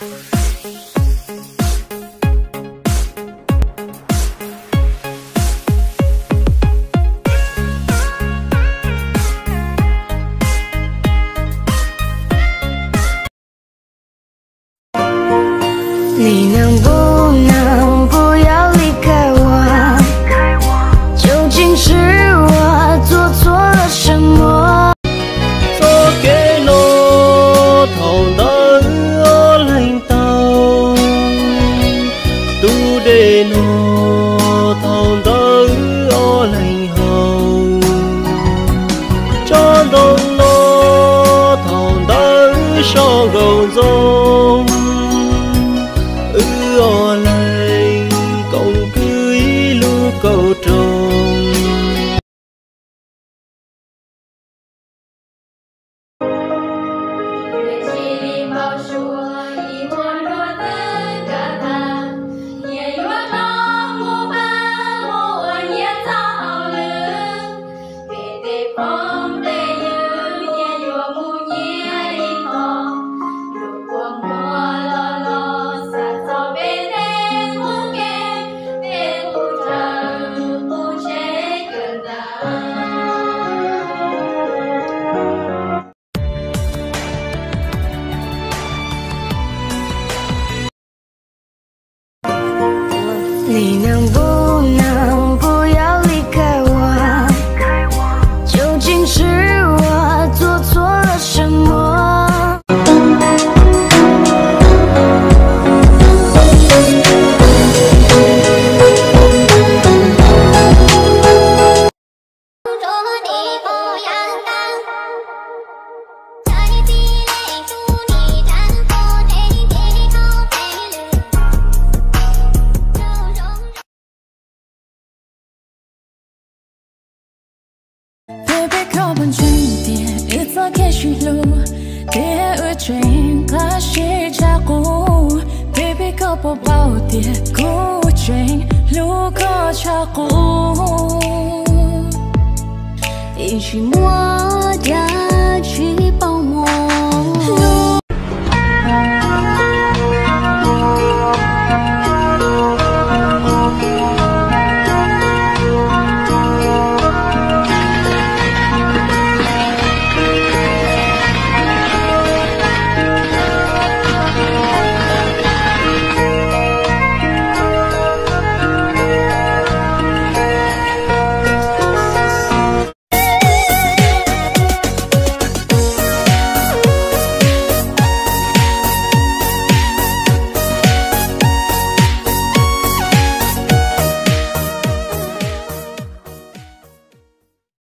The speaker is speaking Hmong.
Nim neeg npub neeg puas yog li kawg uas, 究竟是我做错了什么? Txoj kev no thaum ntawd wb ob leeg taug, tus dej no thaum ntawd wb ob leeg haus, tsob ntoo no thaum ntawd wb so nkaus ntxoog, wb ob leeg koom kwv ib lub kauj roog. Nim neeg npub neeg puas yog li kawg uas, 究竟是我做错了什么? Peb peb koj puas ntseeg tias wb txoj kev sib hlub, tias wb tseem nqa sib tshaj qub? Peb peb koj puas paub tias kuv tseem hlub koj tshaj qub? Yeej tsis muaj dab tsi pab